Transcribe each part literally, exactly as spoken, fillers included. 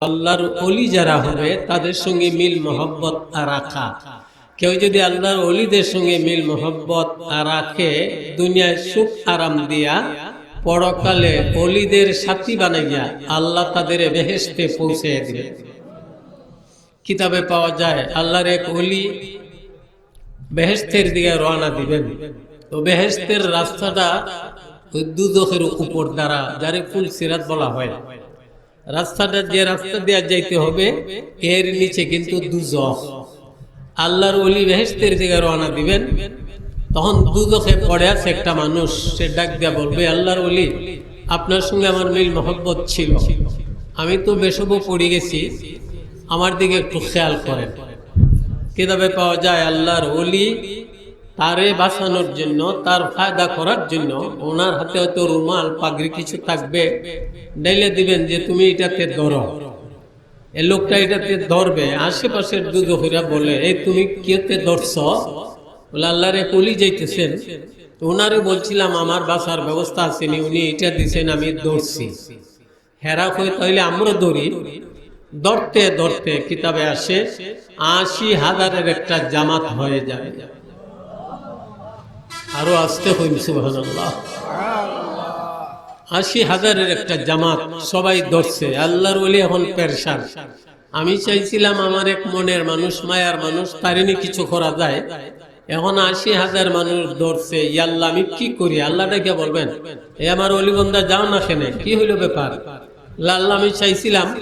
আল্লাহর ওলি যারা হবে, তাদের সঙ্গে মিল মহব্বত রাখা। কেউ যদি আল্লাহর ওলিদের সঙ্গে মিল মহব্বত রাখে, দুনিয়ায় সুখ আরাম দিয়া, পরকালে ওলিদের সাথী বানাইয়া আল্লাহ তাদের বেহেশতে পৌঁছে দিবে। কিতাবে পাওয়া যায়, আল্লাহর এক ওলি বেহেশতের দিকে রওনা দিবেন। তো বেহেশতের রাস্তাটা ওই দুজখের উপর দ্বারা, যারে পুলসিরাত বলা হয়, রাস্তাটা, যে রাস্তা দিয়ে যাইতে হবে, এর নিচে কিন্তু দুজখ। আল্লাহর ওলি বেহেশতের দিকে রওনা দিবেন, তখন দুজখে পড়ে আছে একটা মানুষ, সে ডাক দিয়া বলবে, "আল্লাহর ওলি, আপনার সঙ্গে আমার মিল মহব্বত ছিল, আমি তো বেসবো পড়ে গেছি, আমার দিকে একটু খেয়াল করেন।" কিতাবে পাওয়া যায়, আল্লাহর ওলি তারে বাঁচানোর জন্য, তার ফায়দা করার জন্য ওনার হাতে হয়তো রুমাল, পাগড়ি কিছু থাকবে, ঢাইলা দিবেন যে, "তুমি এটাতে ধরো।" এ লোকটা এটাতে ধরবে, আশেপাশের দুজখীরা বলে, "এই তুমি কিতে ধরছ?" বলে, "আল্লাহর এক ওলি যাইতেছেন, তো ওনারে বলছিলাম আমার বাঁচার ব্যবস্থা আছে নি, উনি এটা দিছেন, আমি ধরছি।" হেরা কয়, "তাইলে আমরা ধরি।" ধরতে ধরতে কিতাবে আসে, আশি হাজারের একটা জামাত হয়ে যায়। আরো আস্তে কইন, সুবহানাল্লাহ। আশি হাজারের একটা জামাত, সবাই ধরছে। আল্লাহর ওলি এখন পেরেশান। "আমি চাইছিলাম আমার এক মনের মানুষ, মায়ার মানুষ, তারে নি কিছু করা যায়, এখন আশি হাজার মানুষ ধরছে, ইয়া আল্লাহ, আমি কি করি?" আল্লাহ ডাকিয়া বলবেন, "এ আমার ওলি বন্দা, যাও না কেনে, কি হইল ব্যাপার?" "আল্লাহ, আল্লাহ, আমি চাইছিলাম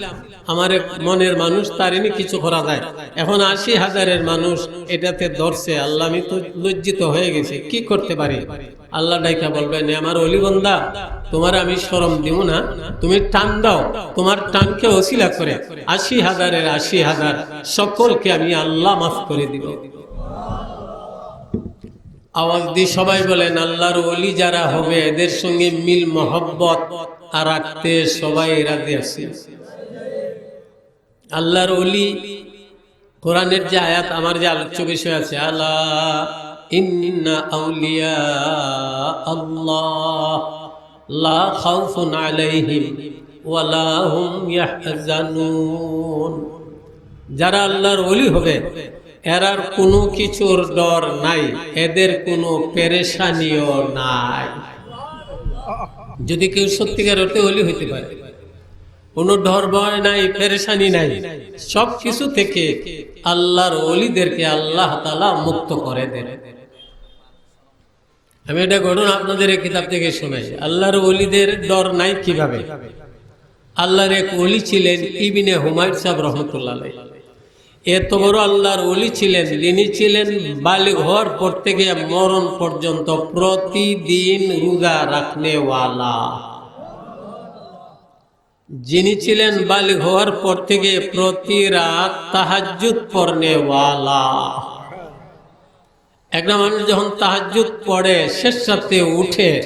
আমার এক মনের মানুষ, তারে নি কিছু করা যায়, এখন আশি হাজারের মানুষ এটাতে ধরছে, আল্লাহ, আমি তো লজ্জিত হয়ে গেছি, কি করতে পারি?" আল্লাহ ডাকিয়া বলবেন, "এ আমার ওলি বন্দা, তোমারে আমি শরম দিব না, তুমি টান দাও, তোমার টানকে ওসিলা করে আশি হাজারের আশি হাজার সকলকে আমি আল্লাহ মাফ করে দিব।" আওয়াজ দিয়ে সবাই বলেন, "আল্লাহর ওলি যারা হবে, এদের সঙ্গে মিল মহব্বত আর রাখতে সবাই রাজি আছি।" আল্লাহর ওলি, কোরআনের যে আয়াত, আমার যে আলোচ্য বিষয় আছে, "আলা ইন্না আউলিয়া আল্লাহ লা খাউফুন আলাইহিম ওয়া লা হুম ইয়াহজানুন।" যারা আল্লাহর ওলি হবে, এরার কোনো কিছুর ডর নাই, এদের কোনো পেরেশানিও নাই। যদি কেউ সত্যিকার অর্থে ওলি হইতে পারে, কোনো ডর ভয় নাই, পেরেশানি নাই, সব কিছু থেকে আল্লাহর ওলিদেরকে আল্লাহ তাআলা মুক্ত করে দেন। আমি এটা ঘটনা আপনাদের এই কিতাব থেকে শোনাই। আল্লাহর ওলিদের ডর নাই কিভাবে? আল্লাহর এক ওলি ছিলেন ইবনে হুমায়ুন সাহেব রহমতুল্লাহ আলাইহি। এত বড় আল্লাহর ওলি ছিলেন, যিনি ছিলেন বালিগ হওয়ার পর থেকে মরণ পর্যন্ত প্রতিদিন রোজা রাখনেওয়ালা। যিনি ছিলেন বালিগ হওয়ার পর থেকে প্রতি রাত তাহাজ্জুদ পড়নেওয়ালা। একটা মানুষ যখন তাহাজ্জুদ পড়ে, শেষ রাতে উঠে,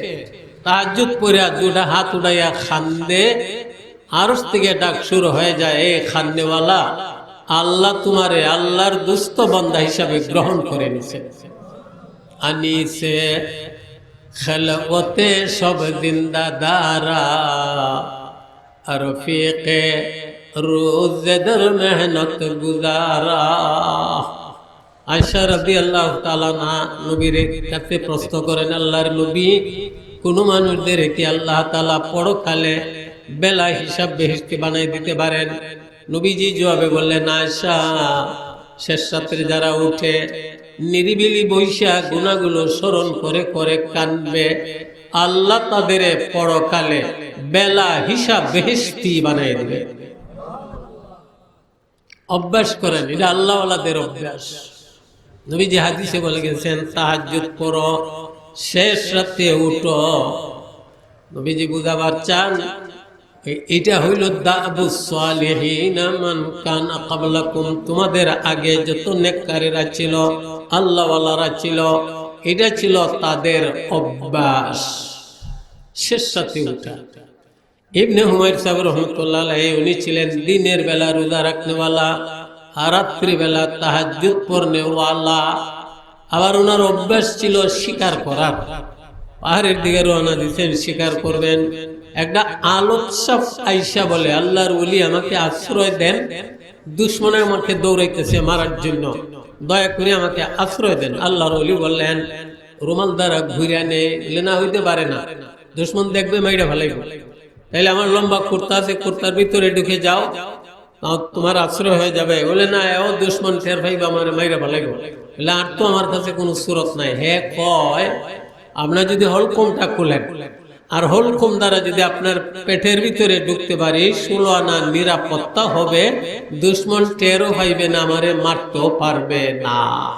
তাহাজ্জুদ পড়িয়া দুটা হাত উঠাইয়া কান্দে, আরশ থেকে ডাক শুরু হয়ে যায়, "এ কান্দনেওয়ালা, আল্লাহ তোমারে আল্লাহর দুস্ত বান্দা হিসাবে গ্রহণ করে নিছে।" আনিসে খেলবতে সব জিন্দা দারা, আর ফিকে রোজেদার মেহনত গুজারা। আয়েশা রাদিয়াল্লাহু তাআলা আনহা নবীর কাছে প্রশ্ন করেন, "আল্লাহর নবী, কোনো মানুষদের কি আল্লাহ তাআলা পরকালে বেলা হিসাব বেহেশতি বানাই দিতে পারেন?" নবীজি জবাবে বললেন, "আয়েশা, শেষ রাত্রে যারা উঠে নিরিবিলি বইসা গুনাহগুলো স্মরণ করে করে কানবে, আল্লাহ তাদের পরকালে বেলা হিসাব বেহেশতি বানাই দিবে।" অভ্যাস করেন, এটা আল্লাহওয়ালাদের অভ্যাস। নবীজি হাদিসে বলে গেছেন, "তাহাজ্জুদ পড়ো, শেষ রাতে উঠো।" নবীজি বুঝাবার চান, এ-, এটা হইল দাবুস সালিহিন মান কানা ক্বাবলাকুম, তোমাদের আগে যত নেককারেরা ছিল, আল্লাহওয়ালারা ছিল, এটা ছিল তাদের অভ্যাস, শেষ রাতে উঠা। ইবনে হুমায়ুন সাহেব রহমতুল্লাহ আলাইহি, উনি ছিলেন দিনের বেলা রোজা রাখনেওয়ালা, আর রাত্রিবেলা তাহাজ্জুদ পড়নেওয়ালা। আবার ওনার অভ্যাস ছিল শিকার করার। পাহাড়ের দিকে রওনা দিচ্ছেন, শিকার করবেন। একটা আলতসাপ আইসা বলে, "আল্লাহর ওলি, আমাকে আশ্রয় দেন, দুশমনে আমাকে দৌড়াইতেছে মারার জন্য, দয়া করে আমাকে আশ্রয় দেন।" আল্লাহর ওলি বললেন, "রুমাল দ্বারা ঘুরে নে।" বলে, "না, হইতে পারে না, দুশমন দেখবে, মাইরা ফালাইব। তাইলে আমার লম্বা কুর্তা আছে, কুর্তার ভিতরে ঢুকে যাও, তাও তোমার আশ্রয় হয়ে যাবে।" বলে, "না, এও দুশমন টের পাইবা, আমার মাইরা ফালাইব।" বলে, "আর তো আমার কাছে কোনো সুরত নাই।" হে কয়, "আপনার যদি হলকমটা খুলেন, আর হলকম দ্বারা যদি আপনার পেটের ভিতরে ঢুকতে পারি, ষোলো আনা নিরাপত্তা হবে, দুশমন টেরও পাইবে না, আমারে মারতেও পারবে না।"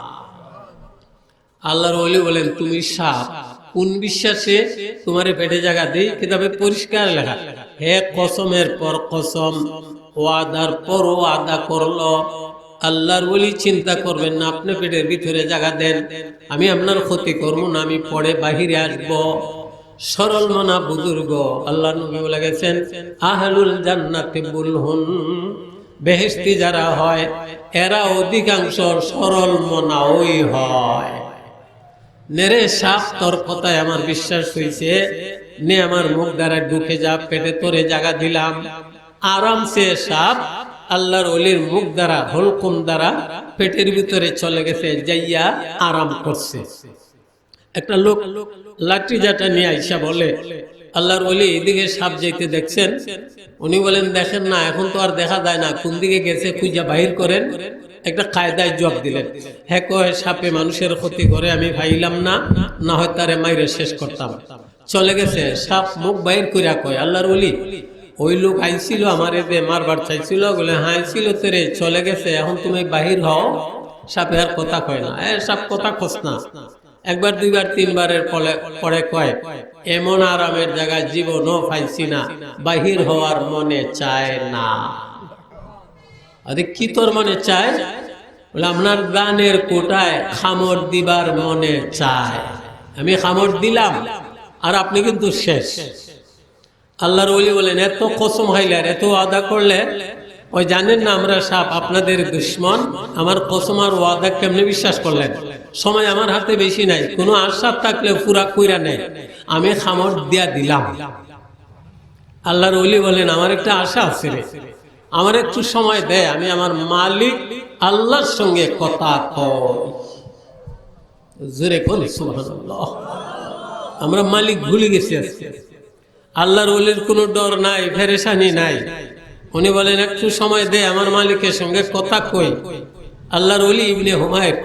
আল্লাহর ওলি বলেন, "তুমি সাপ, কোন বিশ্বাসে তোমারে পেটে জায়গা দেই?" কিতাবে পরিষ্কার লেখা, হে কসমের পর কসম, ওয়াদার পর ওয়াদা করলো। আল্লাহর ওলি চিন্তা করবেন না, আপনি পেটের ভিতরে জায়গা দেন, আমি আপনার ক্ষতি করবো না, আমি পরে বাহিরে আসবো। সরল মনা বুজুর্গ, আল্লাহর নবী বলে গেছেন, "আহলুল জান্নাতে বুলহুন, বেহেশতি যারা হয়, এরা অধিকাংশ সরল মনাওই হয়।" "নেরে সাপ, তোর কথায় আমার বিশ্বাস হইছে, নে আমার মুখ দ্বারা ঢুকে যা, পেটে তোরে জায়গা দিলাম।" আরামসে সাপ আল্লাহর ওলির মুখ দ্বারা, হলকুম দ্বারা পেটের ভিতরে চলে গেছে, যাইয়া আরাম করছে। একটা লোক লাঠি জাটা নিয়ে আইসা বলে, "আল্লাহর ওলি, এদিকে সাপ যাইতে দেখছেন?" উনি বলেন, "দেখেন না, এখন তো আর দেখা যায় না, কোন দিকে গেছে খুঁজা বাহির করেন, একটা কায়দায় জবাব দিলেন।" হে কয়, "সাপে মানুষের ক্ষতি করে, আমি পাইলাম না, না হয় তারে মাইরে শেষ করতাম।" চলে গেছে, সাপ মুখ বাইর করিয়া কয়, "আল্লাহর ওলি, ওই লোক আইছিল আমারে দে মারবার চাইছিল?" বলে, "হ্যাঁ, আইছিল তো রে, চলে গেছে, এখন তুমি বাহির হও।" সাপে আর কথা কয় না। "এ সাপ, কথা কস না।" একবার, দুইবার, তিনবারের পরে, পরে কয়, "এমন আরামের জায়গা জীবনও পাইছি না, বাহির হওয়ার মনে চায় না।" "আরে, কি তোর মনে চায়?" বলে, "আপনার দানের কোটায় কামড় দিবার মনে চায়, আমি কামড় দিলাম, আর আপনি কিন্তু শেষ।" আল্লাহর ওলি বলেন, "এত কসম খাইলে আর এত ওয়াদা করলে, ওই জানেন না আমরা সাপ আপনাদের দুশমন, আমার কসম আর ওয়াদা কেমনে বিশ্বাস করলেন? সময় আমার হাতে বেশি নাই, কোনো আশা থাকলে পুরা কইরা নেয়, আমি কামড় দিয়া দিলাম।" আল্লাহর ওলি বলেন, "আমার একটা আশা আছে রে, আমার একটু সময় দে, আমি আমার মালিক আল্লাহর সঙ্গে কথা কই।" জোরে বলি সুবহানাল্লাহ। আমরা মালিক ভুলে গেছি আজকে। আল্লাহর ওলির কোনো ডর নাই, পেরেশানি নাই। উনি বলেন, "একটু সময় দে, আমার মালিকের সঙ্গে কথা কই।" আল্লাহর ওলি ইবনে হুমায়র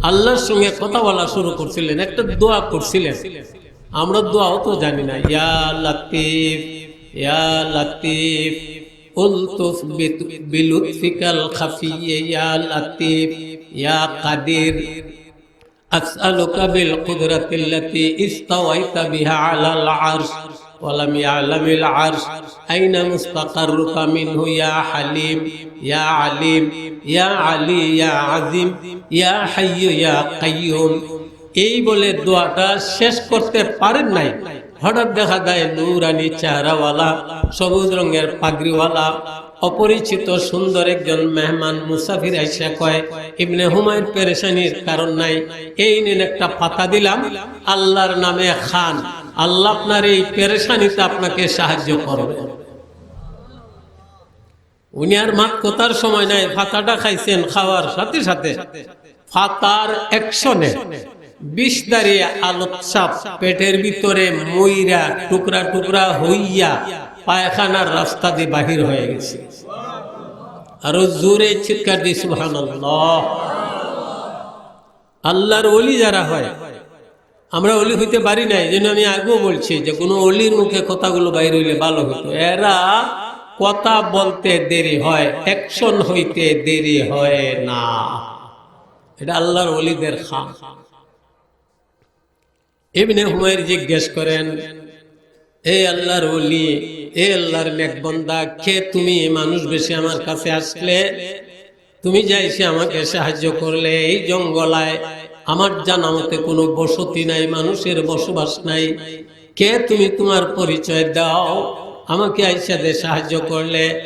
আল্লাহর সঙ্গে কথা বলা শুরু করছিলেন, একটা দোয়া করছিলেন। আমরা দোয়াও তো জানি না। ইয়া লাতিফ, ইয়া লাতিফ, উলতুফ বিত-, বিলুতফিকাল খাফি, ইয়া লাতিফ, ইয়া কাদির। أسألك بالقدرة التي استويت بها على العرش ولم يعلم العرش أين مستقرك منه يا حليم يا عليم يا علي يا عظيم يا حي يا قيوم। এই বলে দোয়াটা শেষ করতে পারেন নাই, হঠাৎ দেখা যায় নুরানি চেহারাওয়ালা, সবুজ রঙের পাগড়িওয়ালা, অপরিচিত সুন্দর একজন মেহমান মুসাফির আইসা কয়, "ইবনে হুমায়র, পেরেশানির কারণ নাই, এই নিন একটা পাতা দিলাম, আল্লাহর নামে খান, আল্লাহ আপনার এই পেরেশানিতে আপনাকে সাহায্য করবে।" উনি আর মাত কথার সময় নাই, পাতাটা খাইছেন, খাওয়ার সাথে সাথে পাতার অ্যাকশনে বিষধারী আলতসাপ পেটের ভিতরে মইরা টুকরা টুকরা হইয়া পায়খানার রাস্তা দিয়ে বাহির হয়ে গেছে। আরো জোরে চিৎকার দি সুবহানাল্লাহ। আল্লাহর ওলি যারা হয়, আমরা ওলি হইতে পারি না, এই জন্য আমি আগেও বলছি যে কোনো ওলির মুখে কথাগুলো বাইর হইলে ভালো হতো। এরা কথা বলতে দেরি হয়, অ্যাকশন হইতে দেরি হয় না। এটা আল্লাহর ওলিদের খাম। ইবনে হুমায়র জিজ্ঞেস করেন, "এ আল্লাহর ওলি, এ আল্লাহর নেক বান্দা, কে তুমি এই মানুষ বেশে আমার কাছে আসলে? তুমি যে এসে আমাকে সাহায্য করলে, এই জঙ্গলায় আমার জানা মতে কোনো বসতি নাই, মানুষের বসবাস নাই। কে তুমি, তোমার পরিচয় দাও, আমাকে আইসা যে সাহায্য করলে?"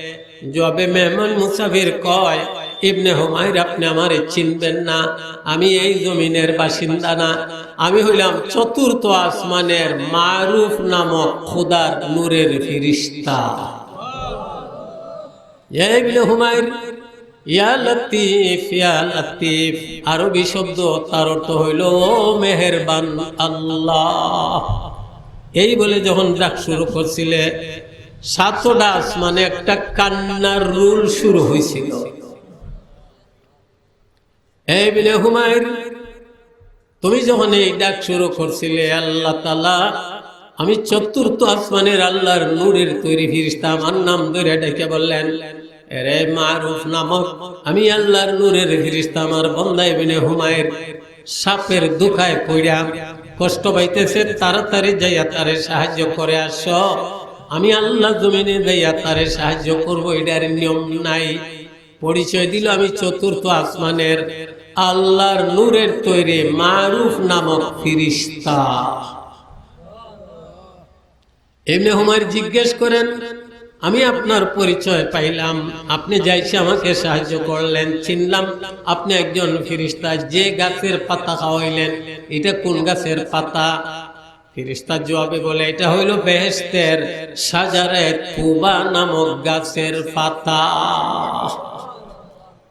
জবাবে মেহমান মুসাফির কয়, ইবনে হুমাইর, আপনি আমারে চিনবেন না, আমি এই জমিনের বাসিন্দা না, আমি হইলাম চতুর্থ আসমানের মারুফ নামক খোদার নূরের ফিরিস্তা। ইয়া ইবনে হুমাইর, ইয়া লতিফ, ইয়া লতিফ, আরবি শব্দ, তার অর্থ হইল, "ও মেহেরবান আল্লাহ।" এই বলে যখন ডাক শুরু করছিলে, সাতটা আসমানে একটা কান্নার রুল শুরু হয়েছিল। এই ইবনে হুমাইর, তুমি যখন এই ডাক শুরু করছিলে, আল্লাহ তাআলা, আমি চতুর্থ আসমানের আল্লাহর নূরের তৈরি ফিরিস্তা আমার নাম ধরে ডেকে বললেন, "এরে মারুফ নামক, আমি আল্লাহর নূরের ফিরিস্তা, আমার বন্দা ইবনে হুমাইর সাপের ধোকায় পড়িয়া কষ্ট পাইতেছে, তাড়াতাড়ি যাইয়া তারে সাহায্য করে আসো। আমি আল্লাহ জমিনে যাইয়া তারে সাহায্য করব, এটার নিয়ম নাই।" পরিচয় দিল, "আমি চতুর্থ আসমানের আল্লাহর নূরের তৈরি মারুফ নামক ফিরিস্তা।" ইবনে হুমাইর জিজ্ঞেস করেন, "আমি আপনার পরিচয় পাইলাম, আপনি যাইছে আমাকে সাহায্য করলেন, চিনলাম আপনি একজন ফিরিস্তা, যে গাছের পাতা খাওয়াইলেন, এটা কোন গাছের পাতা?" ফিরিস্তার জবাবে বলে, "এটা হইল বেহেশতের শাজারে তুবা নামক গাছের পাতা,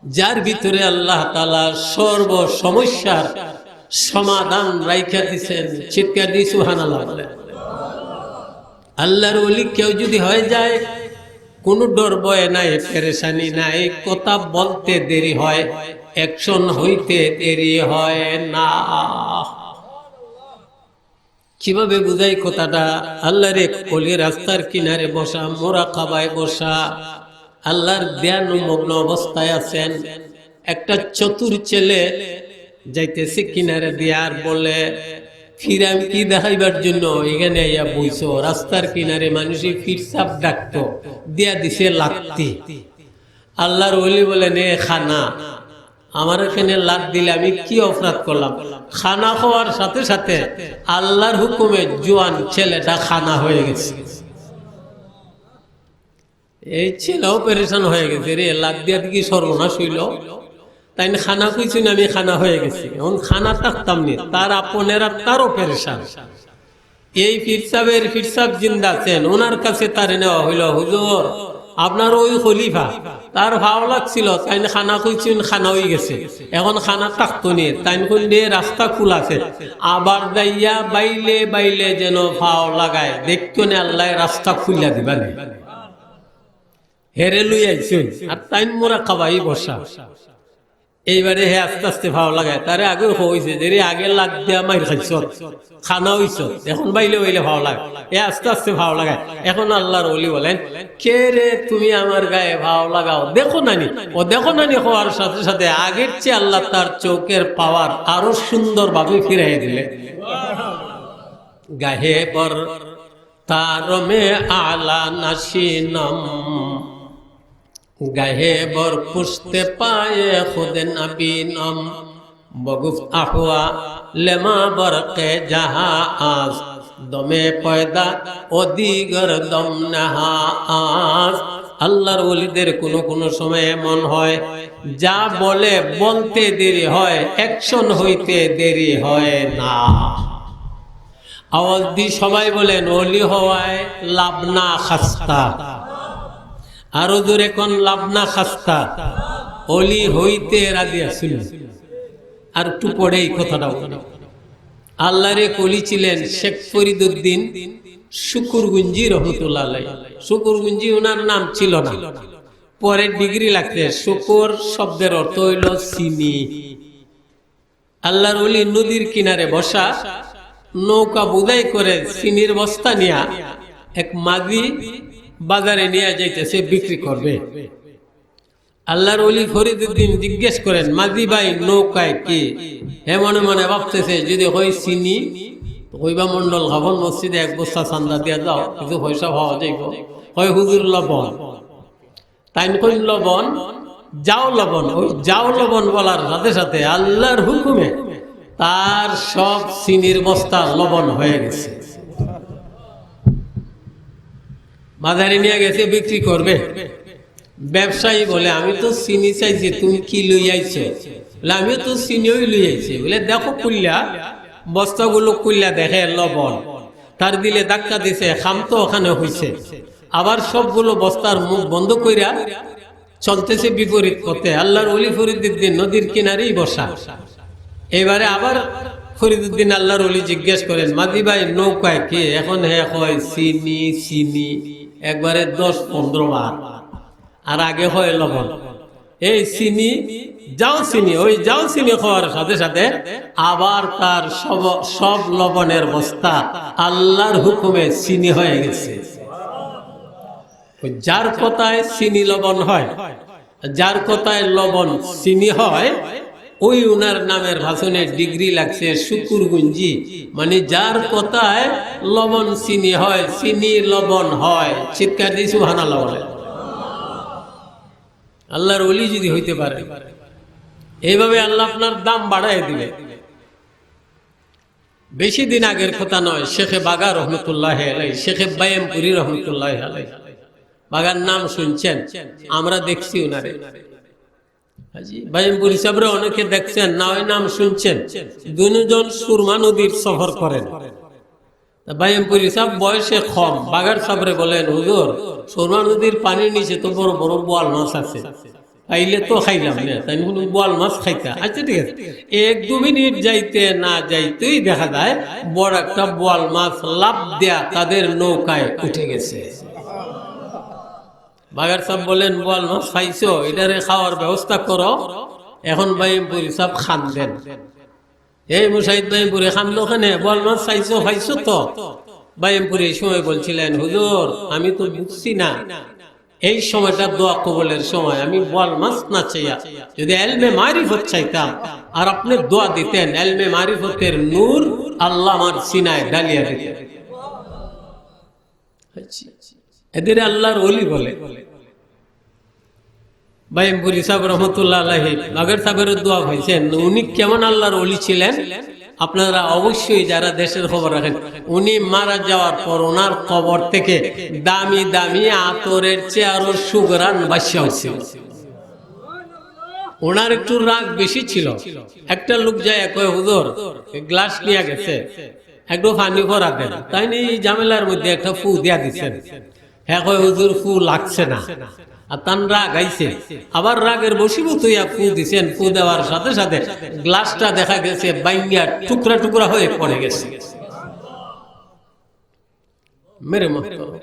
যার ভিতরে আল্লাহ তাআলা সর্ব সমস্যার সমাধান রাইখা দিছেন।" চিৎকার দিয়ে সুবহানাল্লাহ বলে। আল্লাহর ওলি কেউ যদি হয়ে যায়, কোনো ডর ভয় নাই, পেরেশানি নাই, কথা বলতে দেরি হয়, অ্যাকশন হইতে দেরি হয় না। কিভাবে বুঝাই কথাটা? আল্লাহর এক ওলি রাস্তার কিনারে বসা, মোরাকাবায় বসা, আল্লাহর ধ্যানমগ্ন অবস্থায় আছেন। একটা চতুর ছেলে যাইতেছে কিনারে দিয়ে আর বলে, "ফিরাঙ্গি দেখাইবার জন্য এখানে আইয়া বইছো, রাস্তার কিনারে মানুষে ফিরসাব ডাকতো, দিয়া দিছে লাত্তি।" আল্লাহর ওলি বলেন, "এ খানা, আমার এখানে লাত দিলে আমি কি অপরাধ করলাম?" খানা খাওয়ার সাথে সাথে আল্লাহর হুকুমে জোয়ান ছেলেটা খানা হয়ে গেছে। এই ছেলেও পেরেশান হয়ে গেছে, "রে, লাত দিয়া দেখি সর্বনাশ হইল, তাইন খানা কইছইন, আমি খানা হয়ে গেছি, এখন খানা থাকতাম নি।" তার আপনেরা তারও পেরেশান। এই ফিরসাবের ফিরসাব জিন্দা আছেন, ওনার কাছে তারে নেওয়া হইল, "হুজুর, আপনার ওই খলিফা, তার ফাও লাগছিল, তাইন খানা কইছইন, খানা হয়ে গেছে, এখন খানা থাকতো নি, তাইন কইন দে রাস্তা খোলা আছে, আবার যাইয়া বাইলে বাইলে যেন ফাও লাগায়, দেখতো নে আল্লাহ রাস্তা খুলিয়া দিবা নে।" হেরে লই আইছইন, আর তাইন মোরাকাবায় বসা। এইবারে হে আস্তে আস্তে ফাও লাগায়, তারে আগে কইছে যে, "রে, আগে লাত দিয়া মাইর খাইছ, খানা হইছ, এখন বাইলে বাইলে ফাও লাগায়।" এ আস্তে আস্তে ফাও লাগায়। এখন আল্লাহর ওলি বলেন, "কে রে, তুমি আমার গায়ে ফাও লাগাও, দেখো নানি?" ও দেখো নানি হওয়ার সাথে সাথে আগের চেয়ে আল্লাহ তার চোখের পাওয়ার আরো সুন্দরভাবে ফিরাই দিলে। গাহে বর তারমে আলা নাসিনম, গাহে বর পুস্তে পায়ে খুদ নবীনম, বগুফ আহওয়া লেমা বরকে জাহা আস, দমে পয়দা ও দিগর দম নাহা আস। আল্লাহর ওলিদের কোনো কোনো সময় এমন হয়, যা বলে বলতে দেরি হয়, অ্যাকশন হইতে দেরি হয় না। আওয়াজ দি সবাই বলেন, "ওলি হওয়ায় লাভ না খাস্তা।" আরো জোরে কোন, "লাভ না খাস্তা।" ওলি হইতে রাজি আছইন। আর একটু পরে এই কথাটা বলি। আল্লাহর এক ওলি ছিলেন শেখ ফরিদুদ্দিন শুকুরগুঞ্জি রহমতুল্লাহ আলাইহি। শুকুরগুঞ্জি ওনার নাম ছিল না, পরে ডিগ্রি লাগছে। শুকুর শব্দের অর্থ হইল চিনি। আল্লাহর ওলি নদীর কিনারে বসা, নৌকা বুঝাই করে চিনির বস্তা নিয়া এক মাঝি বাজারে নিয়ে যাইতেছে বিক্রি করবে। আল্লাহর ওলি ফরিদুদ্দিন জিজ্ঞেস করেন, "মাঝি ভাই, নৌকায় কি?" হে মনে মনে ভাবতেছে, যদি কই চিনি, তো কইবা, "মন্ডল খাবন মসজিদে এক বস্তা চান্দা দিয়া যাও, কিছু পয়সা পাওয়া যাইব।" কয়, "হুজুর, লবণ।" তাইন কইন, "লবণ, যাও লবণ।" ওই যাও লবণ বলার সাথে সাথে আল্লাহর হুকুমে তার সব চিনির বস্তা লবণ হয়ে গেছে। বাজারে নিয়ে গেছে, বিক্রি করবে। ব্যবসায়ী বলে, "আমি তো চিনি চাইছি, তুমি কি লই আইছো?" বলে, "আমিও তো চিনিউ লই আইছি।" বলে, "দেখো খুলিয়া।" বস্তাগুলো খুলিয়া দেখে লবণ। তার দিলে ধাক্কা দিছে, কাম তো ওখানে হইছে। আবার সবগুলো বস্তার মুখ বন্ধ কইরা চলতেছে বিপরীত পথে। আল্লাহর ওলি ফরিদুদ্দিন নদীর কিনারেই বসা। এবারে আবার ফরিদুদ্দিন আল্লাহর ওলি জিজ্ঞেস করেন, "মাঝি ভাই, নৌকায় কি?" এখন হে কয়, "চিনি, চিনি।" একবারে দশ পনেরো বার। আর আগে কয় লবণ। "এই চিনি, যাও চিনি, ওই যাও চিনি" কওয়ার সাথে সাথে আবার তার সব, সব লবণের বস্তা আল্লাহর হুকুমে চিনি হয়ে গেছে। ওই যার কথায় চিনি লবণ হয়, যার কথায় লবণ চিনি হয়, ওই উনার নামের ভাষণে ডিগ্রি লাগছে শুকুরগুঞ্জি। মানে, যার কথায় লবণ চিনি হয়, চিনি লবণ হয়। চিৎকার দিয়ে সুবহানাল্লাহ বলে। আল্লাহর ওলি যদি হইতে পারে, এইভাবে আল্লাহ আপনার দাম বাড়ায় দিবে। বেশি দিন আগের কথা নয়, শেখে বাগা রহমতুল্লাহ আলাই, শেখে বায়ামপুরি রহমতুল্লাহ আলাই, বাগার নাম শুনছেন, আমরা দেখছি ওনারে। হাজি বায়ামপুরি সাহেবরা অনেকে দেখছেন, না হয় নাম শুনছেন। দুইজন সুরমা নদীর সফর করেন। তা বায়ামপুরি সাহেব বয়সে কম, বাগার সাহেবরে বলেন, "হুজুর, সুরমা নদীর পানির নিচে তো বড় বড় বোয়াল মাছ আছে, পাইলে তো খাইলাম না।" তাই বলুন, "বোয়াল মাছ খাইতা?" আচ্ছা, ঠিক আছে। এক দু মিনিট যাইতে না যাইতেই দেখা যায় বড় একটা বোয়াল মাছ লাফ দেয়া তাদের নৌকায় উঠে গেছে। বাগার সাহেব বলেন, "বোয়াল মাছ খাইছো, এটারে খাওয়ার ব্যবস্থা করো।" এখন বায়ামপুরি সাহেব কান্দেন। "এই মুশাহিদ বায়ামপুরি, কান্দো কেনে? বোয়াল মাছ খাইছো, খাইছো তো?" বায়ামপুরি এই সময় বলছিলেন, "হুজুর, আমি তো বুঝছি না, এই সময়টা দোয়া কবুলের সময়, আমি বোয়াল মাছ না চাইয়া যদি এলমে মারিফত চাইতাম, আর আপনি দোয়া দিতেন, এলমে মারিফতের নূর আল্লাহ আমার সিনায় ঢালিয়া দিতেন।" এদের আল্লাহর ওলি বলে। বায়ামপুরি সাহেব রহমতুল্লাহ আলাইহি বাগার সাহেবের দোয়া পাইছেন। উনি কেমন আল্লাহর ওলি ছিলেন, আপনারা অবশ্যই যারা দেশের খবর রাখেন, উনি মারা যাওয়ার পর ওনার কবর থেকে দামি দামি আতরের চেয়ে আরো সুঘ্রাণ বাসা হয়েছিল। ওনার একটু রাগ বেশি ছিল। একটা লোক যায় কয়, "হুজুর, গ্লাস নিয়ে গেছে, একটু পানি পড়া দেন।" তাইন এই ঝামেলার মধ্যে একটা ফু দিয়া দিছেন। হ্যাঁ কয়, "হুজুর, ফু লাগছে না।" আর তান রাগ আইছে, আবার রাগের বশীভূত হইয়া ফু দিছেন। ফু দেওয়ার সাথে সাথে গ্লাসটা দেখা গেছে ভাঙ্গিয়া টুকরা টুকরা হয়ে পড়ে গেছে। মেরে মোহতরম,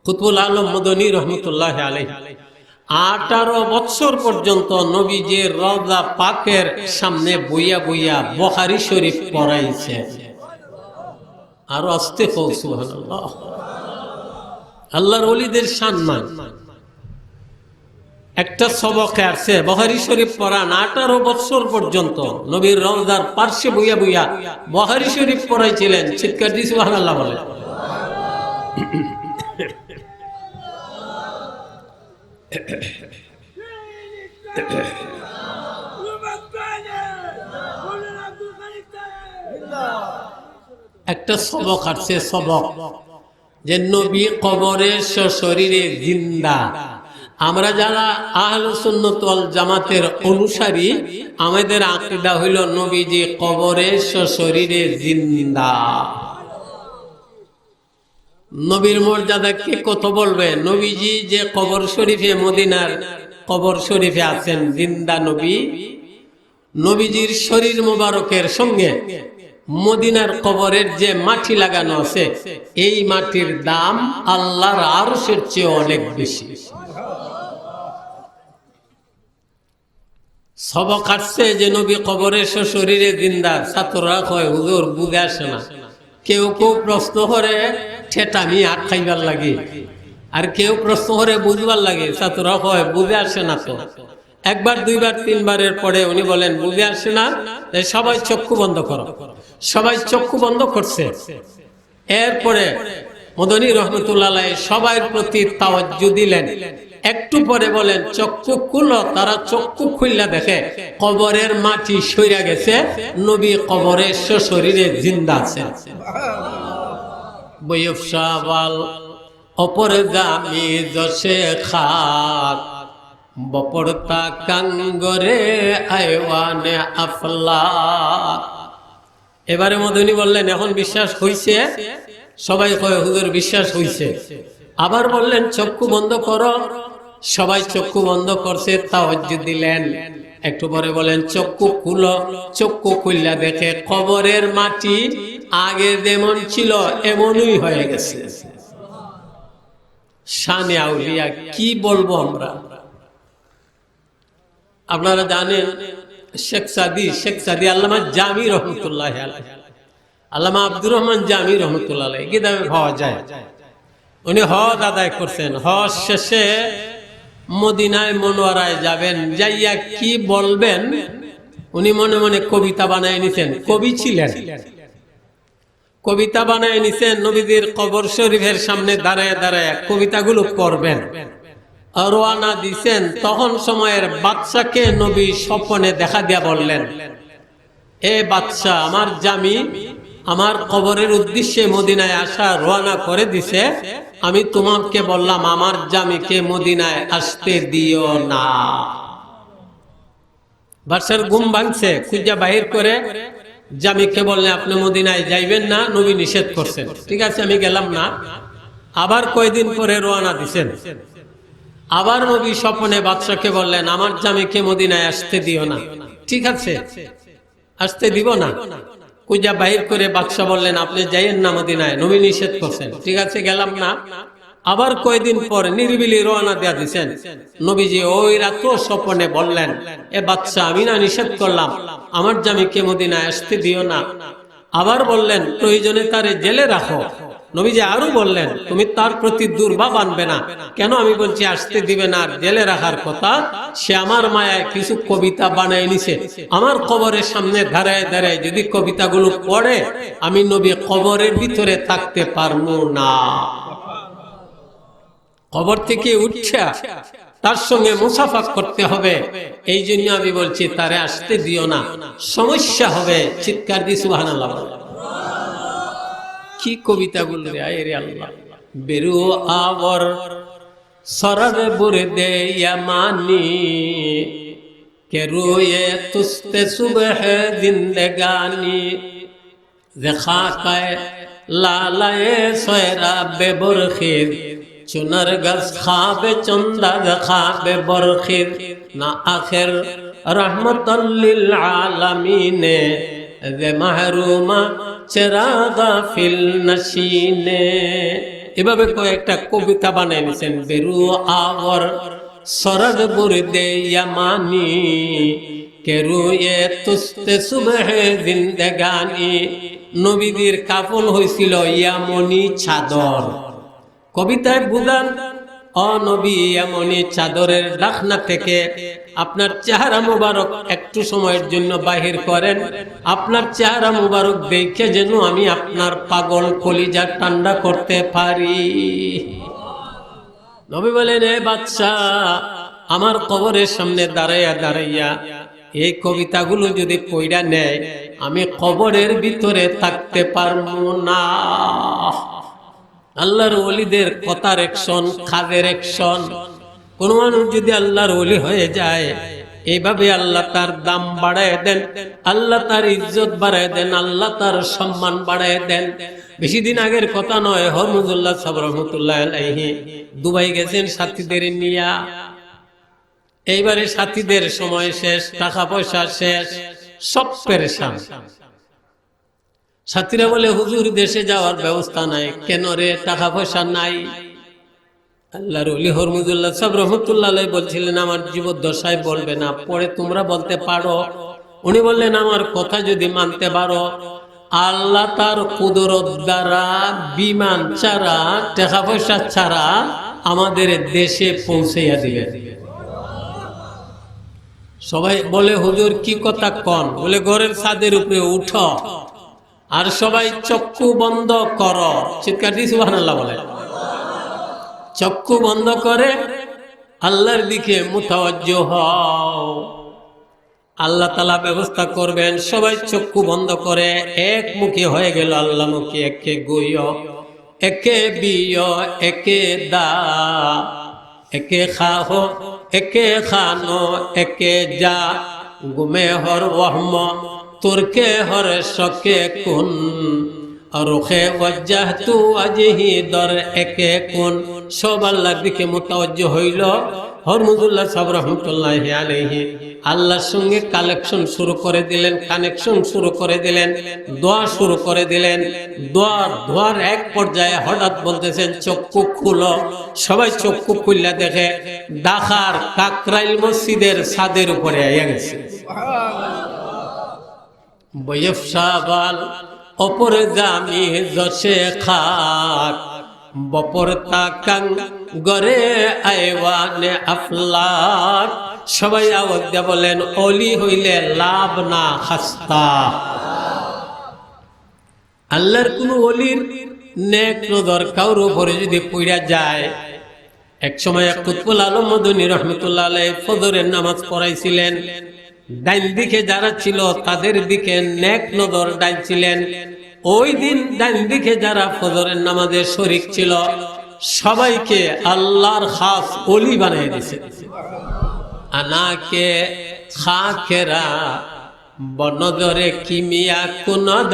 কুতুবুল আলম মদনী রহমতুল্লাহ আলাইহি আঠারো বছর পর্যন্ত নবীজির রওজা পাকের সামনে বইয়া বইয়া বুখারী শরীফ পড়াইছেন। আরো আস্তে কও, সুবহানাল্লাহ। আল্লাহর ওলিদের সম্মান। একটা সবকে আসছে, বুখারী শরীফ পড়ান, আঠারো বছর পর্যন্ত নবীর রওজার পার্শ্বে বইয়া বইয়া বুখারী শরীফ পড়াইছিলেন। চিৎকার দিয়ে সুবহানাল্লাহ বলে। একটা সবক আসছে, সবক, যে নবী কবরে সশরীরে জিন্দা। আমরা যারা আহলে সুন্নত ওয়াল জামাতের অনুসারী, আমাদের আকীদা হইল নবীজি কবরে সশরীরে জিন্দা। নবীর মর্যাদা কে কত বলবে? নবীজি যে কবর শরীফে, মদিনার কবর শরীফে আছেন জিন্দা নবী, নবীজির শরীর মোবারকের সঙ্গে মদিনার কবরের যে মাটি লাগানো আছে, এই মাটির দাম আল্লাহর আরশের চেয়ে অনেক বেশি। সবক আসছে যে নবী কবরে সশরীরে জিন্দা। ছাত্ররা কয়, "হুজুর, বুঝে আসে না।" কেউ কেউ প্রশ্ন করে ঠেটামি আটকাইবার লাগি, আর কেউ প্রশ্ন করে বুঝবার লাগি। ছাত্ররা কয়, "বুঝে আসে না তো।" একবার, দুইবার, তিনবারের পরে উনি বলেন, "বুঝে আসে না, তাই সবাই চক্ষু বন্ধ করো।" সবাই চক্ষু বন্ধ করছে। এরপরে মদনী রহমতুল্লাহ আলাইহি সবার প্রতি তাওয়াজ্জু দিলেন। একটু পরে বলেন, "চক্ষু খুলো।" তারা চক্ষু খুললা দেখে কবরের মাটি সইরা গেছে, নবী কবরে সশরীরে জিন্দা আছেন। বয়ফশাওয়াল অপর জামি জশে খাক, বপড়তা কাঙ্গরে আইওয়ানে আফলা। এবারে মধ্যে উনি বললেন, "এখন বিশ্বাস হইছে?" সবাই কয়, "হুজুর, বিশ্বাস হইছে।" আবার বললেন, "চক্ষু বন্ধ করো।" সবাই চক্ষু বন্ধ করছে, তাওয়াজ্জু দিলেন। একটু পরে বলেন, "চক্ষু খুলো।" চক্ষু খুললা দেখে কবরের মাটি আগে যেমন ছিল এমনই হয়ে গেছে। শানে আউলিয়া কি বলবো আমরা? আপনারা জানেন শেখ সাদি, শেখ সাদি আল্লামা জামি রহমতুল্লাহ আলাইহি, আল্লামা আব্দুর রহমান জামি রহমতুল্লাহ আলাইহি কিতাবে পাওয়া যায়। উনি হজ আদায় করছেন, হজ শেষে মদিনায় মনোয়ারায় যাবেন, যাইয়া কি বলবেন উনি মনে মনে কবিতা বানায় নিছেন। কবি ছিলেন, কবিতা বানায় নিছেন, নবীজির কবর শরীফের সামনে দাঁড়ায় দাঁড়ায় কবিতাগুলো পড়বেন। আর রওয়ানা দিছেন, তখন সময়ের বাদশাকে নবী স্বপনে দেখা দিয়া বললেন, "এ বাদশা, আমার জামি আমার কবরের উদ্দেশ্যে মদিনায় আসা রওয়ানা করে দিছে, আমি তোমাকে বললাম আমার জামিকে মদিনায় আসতে দিও না।" বাদশার ঘুম ভাঙছে, খুঁজা বাহির করে জামিকে বললেন, "আপনি মদিনায় যাইবেন না, নবী নিষেধ করছেন।" "ঠিক আছে, আমি গেলাম না।" আবার কয়দিন পরে রওয়ানা দিছেন, আবার নবী স্বপনে বাদশাকে বললেন, "আমার জামিকে মদিনায় আসতে দিও না।" "ঠিক আছে, আসতে দিব না।" খুঁজা বাহির করে বাদশা বললেন, "আপনি যাইয়েন না মদিনায়, নবী নিষেধ করছেন।" "ঠিক আছে, গেলাম না।" আবার কয়দিন পর নিরিবিলি রওয়ানা দিয়া দিছেন। নবীজি ওই রাতও স্বপনে বললেন, "এ বাদশা, আমি না নিষেধ করলাম আমার জামিকে মদিনায় আসতে দিও না?" আবার বললেন, "প্রয়োজনে তারে জেলে রাখো।" নবীজি আরো বললেন, "তুমি তার প্রতি দুর্ভাব আনবে না। কেন আমি বলছি আসতে দিবে না আর জেলে রাখার কথা? সে আমার মায়ায় কিছু কবিতা বানায় নিছে। আমার কবরের সামনে দাঁড়ায় দাঁড়ায় যদি কবিতাগুলো পড়ে, আমি নবী কবরের ভিতরে থাকতে পারবো না।" কবর থেকে উঠা তার সঙ্গে মুসাফা করতে হবে। এই জন্য আমি বলছি, "তারে আসতে দিও না, সমস্যা হবে।" চিৎকার দি সুবহানাল্লাহ বলে। কি কবিতাগুলো রে, আয় রে আল্লাহ। বেরু আওর সরর বুরদে ইয়ামানি, কে রুয়ে তুস্তে সুবহে জিন্দেগানি। ز خاکای لالای سهراب برخیز، چو نرگس خواب چون ز خواب برخیز. نه آخر رحمت للعالمین، ز محروم چرا غافل نشین. এভাবে কয়েকটা কবিতা বানাই নিছেন। বেরু আওর সরগ বুরদে ইয়ামানি, কে রুয়ে তুস্তে সুবহে জিন্দেগানি। নবীজির কাফন হইছিল ইয়ামনি চাদর। কবিতায় বুঝান, "ও নবী, ইয়ামনি চাদরের ডাকনা থেকে আপনার চেহারা মুবারক একটু সময়ের জন্য বাহির করেন, আপনার চেহারা মুবারক দেখে যেন আমি আপনার পাগল কলিজা ঠান্ডা করতে পারি।" নবী বলেন, "এ বাদশা, আমার কবরের সামনে দাঁড়াইয়া দাঁড়াইয়া এই কবিতাগুলো যদি পড়া নেয়, আমি কবরের ভিতরে থাকতে পারবো না।" আল্লাহর ওলিদের কথার অ্যাকশন, কাজের অ্যাকশন। কোন মানুষ যদি আল্লাহর ওলি হয়ে যায়, এইভাবে আল্লাহ তার দাম বাড়ায় দেন, আল্লাহ তার ইজ্জত বাড়ায় দেন, আল্লাহ তার সম্মান বাড়ায় দেন। বেশি দিন আগের কথা নয়, হরমুজুল্লাহ সাহেব রহমতুল্লাহ আলাইহি দুবাই গেছেন সাথীদের নিয়া। এইবারে সাথীদের সময় শেষ, টাকা পয়সা শেষ, সব পেরেশান। সাথীরা বলে, "হুজুর, দেশে যাওয়ার ব্যবস্থা নাই।" "কেন রে, টাকা পয়সা নাই?" আল্লাহর ওলি হরমুজুল্লাহ সাহেব রহমতুল্লাহ আলাইহি বলছিলেন, "আমার জীবদ্দশায় বলবে না, পরে তোমরা বলতে পারো।" উনি বললেন, "আমার কথা যদি মানতে পারো, আল্লাহ তার কুদরত দ্বারা বিমান ছাড়া, টাকা পয়সা ছাড়া আমাদের দেশে পৌঁছাইয়া দিবেন।" সবাই বলে, "হুজুর, কি কথা কন?" বলে, "ঘরের ছাদের উপরে উঠো, আর সবাই চক্ষু বন্ধ করো।" চিৎকার দিয়ে সুবহানাল্লাহ বলে। চক্ষু বন্ধ করে আল্লাহর দিকে মুতাওয়াজ্জো হও। আল্লাহ তাআলা ব্যবস্থা করবেন। সবাই চক্ষু বন্ধ করে একমুখী হয়ে গেল, আল্লাহমুখী। একে গুইয়, একে বিয়, একে দা, একে খাহ, একে খানো একে যা, গুমে হর ওহম, তুরকে হর শকে কুন, রুখে ওয়াজ্জাহতু ওয়াজহি দর একে কুন। সব আল্লাহর দিকে মুতাওয়াজ্জো হইল। হরমুজুল্লাহ সাহেব রহমতুল্লাহ আলাইহি আল্লাহর সঙ্গে কালেকশন শুরু করে দিলেন, কানেকশন শুরু করে দিলেন, দোয়া শুরু করে দিলেন। দোয়ার দোয়ার এক পর্যায়ে হঠাৎ বলতেছেন, "চক্ষু খুলো।" সবাই চক্ষু খুললে দেখে ঢাকার কাকরাইল মসজিদের ছাদের উপরে আইয়া গেছে। বয়ফ সাবাল অপর জামি জশে খাক, বপর তাকাং গরে আইওয়ানে আফলাক। সবাই আওয়াজ দিয়া বলেন, "অলি হইলে লাভ না খাস্তা।" আল্লাহর কুনু অলির নেক নজর কাউর উপরে যদি পড়া যায়, এক সময় এক কুতবুল আলম মদনী রহমতুল্লাহ আলাইহি ফজরের নামাজ পড়াইছিলেন। ডাইন দিকে যারা ছিল, তাদের দিকে নেক নজর ডাইছিলেন। ওই দিন ডাইন দিকে যারা ফজরের নামাজে শরিক ছিল, সবাইকে আল্লাহর খাস অলি বানিয়ে দিয়েছে। আনাকে খাকেরা বনজরে কিমিয়া কুনদ,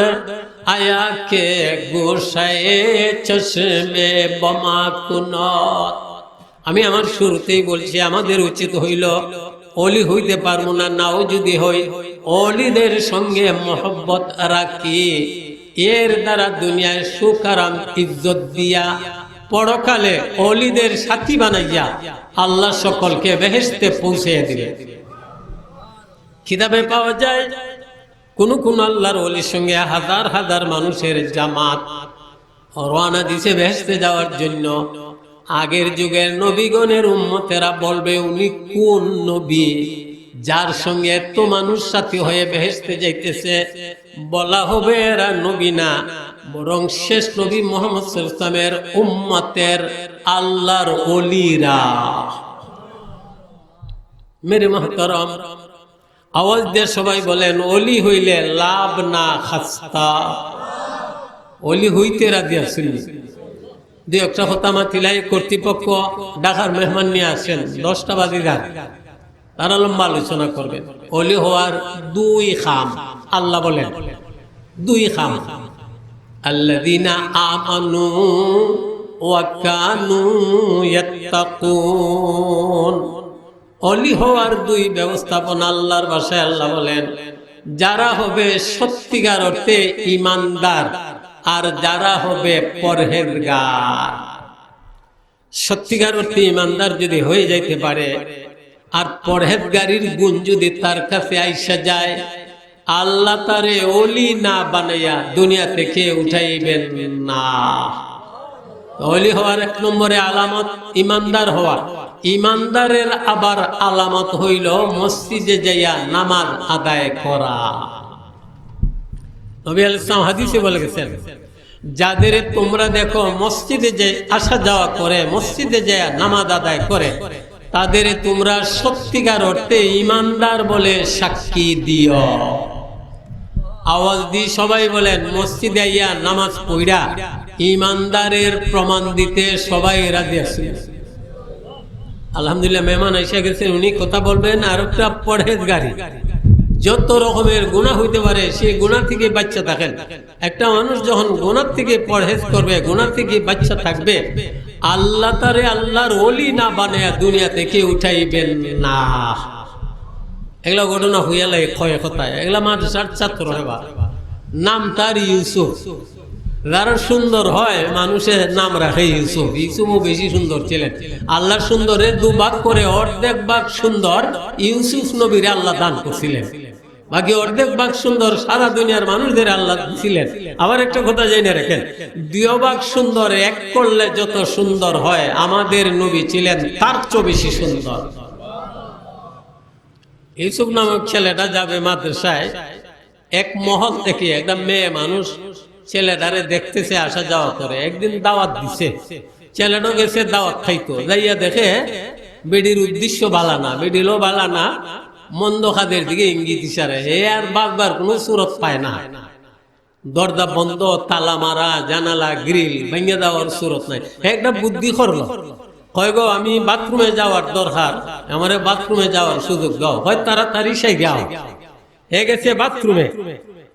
আয়াকে গোসায়ে চশমে বমা কুনদ। আমি আমার শুরুতেই বলছি, আমাদের উচিত হইল অলি হইতে পারবো না, নাও যদি হই, অলিদের সঙ্গে মহব্বত রাখি। এর দ্বারা দুনিয়ায় সুখ আরাম ইজ্জত দিয়া, পরকালে অলিদের সাথী বানাইয়া আল্লাহ সকলকে বেহেশতে পৌঁছে দিবে। কিতাবে পাওয়া যায়, কোন কোন আল্লাহর ওলির সঙ্গে হাজার হাজার মানুষের জামাত রওনা দিছে বেহেশতে যাওয়ার জন্য। আগের যুগের নবীগণের উম্মতেরা বলবে, "উনি কোন নবী, যার সঙ্গে এত মানুষ সাথী হয়ে বেহেশতে যাইতেছে?" বলা হবে, "এরা নবী না, বরং শেষ নবী মোহাম্মদ সাল্লাল্লাহু আলাইহি ওয়াসাল্লামের উম্মতের আল্লাহর ওলিরা।" মেরে মোহতরম, আওয়াজ দিয়ে সবাই বলেন, "অলি হইলে লাভ না খাস্তা।" অলি হইতে রাজি আছেন নি? দুই একটা কথা মাতিলাই, কর্তৃপক্ষ ঢাকার মেহমান নিয়ে আসেন, দশটা বাজে যান, তারা লম্বা আলোচনা করবেন। অলি হওয়ার দুই খাম, আল্লাহ বলেন, দুই খাম। আল্লাযীনা আমানু ওয়া কানু ইয়াত্তাকুন। অলি হওয়ার দুই ব্যবস্থাপনা আল্লাহর ভাষায় আল্লাহ বলেন, যারা হবে সত্যিকার অর্থে ইমানদার আর যারা হবে পরহেজগার। সত্যিকার অর্থে ইমানদার যদি হয়ে যাইতে পারে, আর পরহেজগারির গুণ যদি তার কাছে আইসা যায়, আল্লাহ তারে অলি না বানাইয়া দুনিয়া থেকে উঠাইবেন না। অলি হওয়ার এক নম্বরে আলামত ইমানদার হওয়া। ইমানদারের আবার আলামত হইল মসজিদে যাইয়া নামাজ আদায় করা। নবী আলাইহিস সালাম হাদিসে বলে গেছেন, "যাদের তোমরা দেখো মসজিদে যে আসা যাওয়া করে, মসজিদে যাইয়া নামাজ আদায় করে, তাদের তোমরা সত্যিকার অর্থে ইমানদার বলে সাক্ষী দিও।" আওয়াজ দিয়ে সবাই বলেন, মসজিদে আইয়া নামাজ পড়া ইমানদারের প্রমাণ দিতে সবাই রাজি আছেন। আলহামদুলিল্লাহ, মেহমান এসে গেছেন, উনি কথা বলবেন। আর একটা পরহেজগারি, যত রকমের গুনাহ হইতে পারে, সেই গুনাহ থেকে বাচ্চা থাকেন। একটা মানুষ যখন গুনাহ থেকে পরহেজ করবে, গুনাহ থেকে বাচ্চা থাকবে, আল্লাহ তারে আল্লাহর ওলি না বানায়া দুনিয়া থেকে উঠাইবেন না। এগুলা ঘটনা হইয়া লাগে কয় কথায়। এগুলা মাদ্রাসার ছাত্র রে বা, নাম তার ইউসুফ। যারা সুন্দর হয়, মানুষের নাম রাখে ইউসুফ। ইউসুফও বেশি সুন্দর ছিলেন। আল্লাহর সুন্দরের দুভাগ করে অর্ধেক ভাগ সুন্দর ইউসুফ নবীরে আল্লাহ দান করছিলেন, বাকি অর্ধেক ভাগ সুন্দর সারা দুনিয়ার মানুষদের আল্লাহ দিছিলেন। আবার একটা কথা জেনে রাখেন, দুই ভাগ সুন্দর এক করলে যত সুন্দর হয়, আমাদের নবী ছিলেন তার চেয়ে বেশি সুন্দর। ইউসুফ নামক ছেলেটা যাবে মাদ্রাসায়, এক মহল থেকে একটা মেয়ে মানুষ ছেলেটারে দেখতেছে, আসা যাওয়া করে। একদিন দাওয়াত দিছে, ছেলেটা গেছে দাওয়াত খাইতো, যাইয়া দেখে বেটির উদ্দেশ্য ভালা না, বেটিরও ভালা না, মন্দ কাজের দিকে ইঙ্গিত ইশারা। হে আর বাঁচবার কোনো সুরত পায় না। দরজা বন্ধ, তালা মারা, জানালা গ্রিল ভাঙিয়া দেওয়ার সুরত নাই। হে একটা বুদ্ধি করলো, কয়, "গো, আমি বাথরুমে যাওয়ার দরকার, আমারে বাথরুমে যাওয়ার সুযোগ দাও।" কয়, "তাড়াতাড়ি সাইরা আও।" হে গেছে বাথরুমে,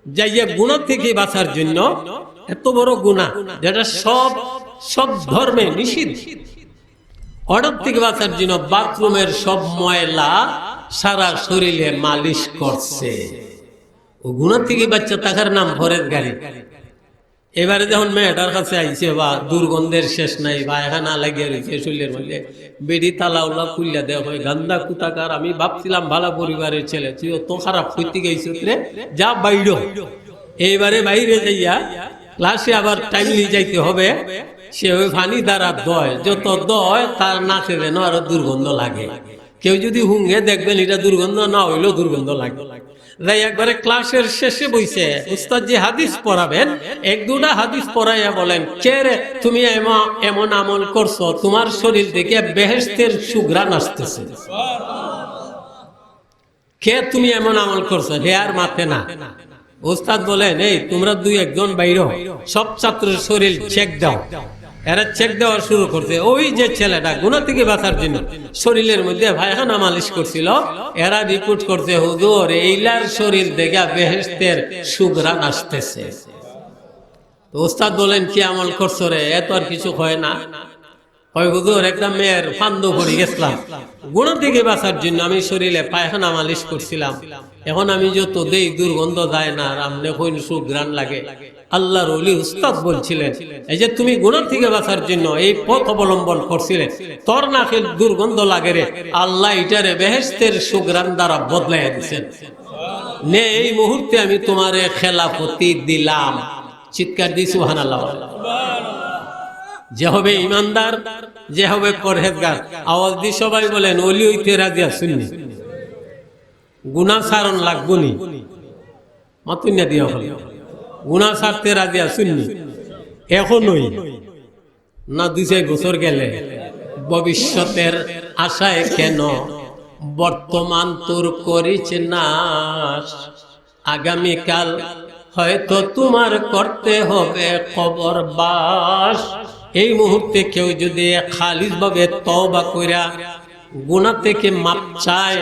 যাইয়া গুনাহ থেকে বাঁচার জন্য, এত বড় গুনাহ যেটা সব, সব ধর্মে নিষিদ্ধ, ওটার থেকে বাঁচার জন্য বাথরুমের সব ময়লা সারা শরীরে মালিশ করছে। ও গুনাহ থেকে বাঁচা থাকার নাম পরহেজগারি। এবারে যখন মেয়েটার কাছে আইছে, বা দুর্গন্ধের শেষ নাই, পায়খানা লাগিয়া রইছে শরীরের মধ্যে, বেডি তালা উলা খুলিয়া দেয়, কয়, "গান্দা কুতাকার, আমি ভাবছিলাম ভালা পরিবারের ছেলে, তুই অত খারাপ কইতে গেছিস রে, যা বাইরো।" এইবারে বাইরে যাইয়া ক্লাসে আবার টাইমলি যাইতে হবে, সে ওই পানি দ্বারা ধয়, যত ধয় তার নাকে যেন আরো দুর্গন্ধ লাগে। কেউ যদি হুঙ্গে দেখবেন, এটা দুর্গন্ধ না হইলেও দুর্গন্ধ লাগে। যাই একবারে ক্লাসের শেষে বইছে, উস্তাদ যে হাদিস পড়াবেন, এক দুটা হাদিস পড়াইয়া বলেন, "কে রে, তুমি এমন, এমন আমল করছো, তোমার শরীর থেকে বেহেশতের সুঘ্রাণ আসতেছে? কে তুমি এমন আমল করছো?" হে আর মাতে না। উস্তাদ বলেন, "এই তোমরা দুই একজন বাইরো, সব ছাত্রের শরীর চেক দাও।" এরা চেক দেওয়া শুরু করছে। ওই যে ছেলেটা গুনাহ থেকে বাঁচার জন্য শরীরের মধ্যে পায়খানা মালিশ করছিল, এরা রিপোর্ট করছে, "হুজুর, এইলার শরীর থেকে বেহেশতের সুঘ্রাণ আসতেছে।" তো উস্তাদ বলেন, "কি আমল করছো রে? এ তো আর কিছু হয় না।" কয়, "হুজুর, একটা মেয়ের ফান্দো পড়ি গেছিলাম, গুনাহ থেকে বাঁচার জন্য আমি শরীরে পায়খানা মালিশ করছিলাম, এখন আমি যত দেই দুর্গন্ধ যায় না, আর আপনে কইন সুঘ্রাণ লাগে।" আল্লাহর ওলি উস্তাদ বলছিলেন, "এই যে তুমি গুনাহ থেকে বাঁচার জন্য এই পথ অবলম্বন করছিলে, তোর নাকে দুর্গন্ধ লাগে রে, আল্লাহ এটারে বেহেশতের সুঘ্রাণ দ্বারা বদলাইয়া দিছেন। নে, এই মুহূর্তে আমি তোমারে খেলাফতি দিলাম।" চিৎকার দি সুবহানাল্লাহ। যে হবে ইমানদার, যে হবে পরহেজগার, আওয়াজ দি সবাই বলেন, "ওলি হইতে রাজি আছুন নি? গুনাহ ছাড়ন লাগবো নি?" মাতুন না দিয়া বলেন, "গুনাহ ছাড়তে রাজি আছুন নি?" এখনই না, দুই চার বছর গেলে? ভবিষ্যতের আশায় কেন বর্তমান তোর করিস নাশ? আগামীকাল হয়তো তোমার করতে হবে কবর বাস। এই মুহূর্তে কেউ যদি খালিসভাবে তওবা কইরা গুনাহ থেকে মাপ চায়,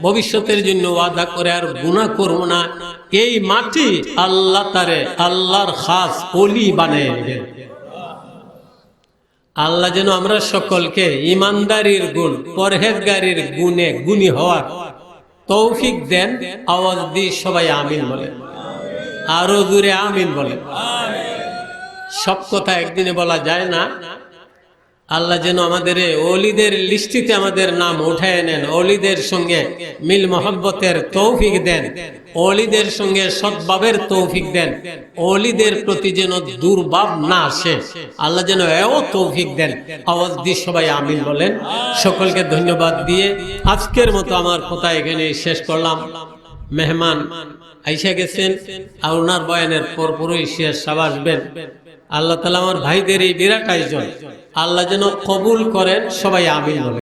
ভবিষ্যতের জন্য ওয়াদা করে আর গুনাহ করব না, এই মাটি আল্লাহ তারে আল্লাহর খাস ওলি বানিয়ে নেবেন। আল্লাহ যেন আমরা সকলকে ইমানদারির গুণ, পরহেজগারির গুণে গুণী হওয়ার তৌফিক দেন। আওয়াজ দি সবাই আমিন বলেন, আরো জোরে আমিন বলেন। সব কথা একদিনে বলা যায় না। আল্লাহ যেন আমাদের ওলিদের লিস্টিতে আমাদের নাম উঠায় নেন, ওলিদের সঙ্গে মিল মহব্বতের তৌফিক দেন, ওলিদের সঙ্গে সদ্ভাবের তৌফিক দেন, ওলিদের প্রতি যেন দুর্ভাব না আসে, আল্লাহ যেন এও তৌফিক দেন। আওয়াজ দি সবাই আমিন বলেন। সকলকে ধন্যবাদ দিয়ে আজকের মতো আমার কথা এখানে শেষ করলাম। মেহমান আইসা গেছেন, আর ওনার বয়ানের পরপরই শেষ সাহেব আসবেন। আল্লাহ তাআলা আমার ভাইদের এই বিরাট আয়োজন আল্লাহ যেন কবুল করেন, সবাই আমিন বলেন।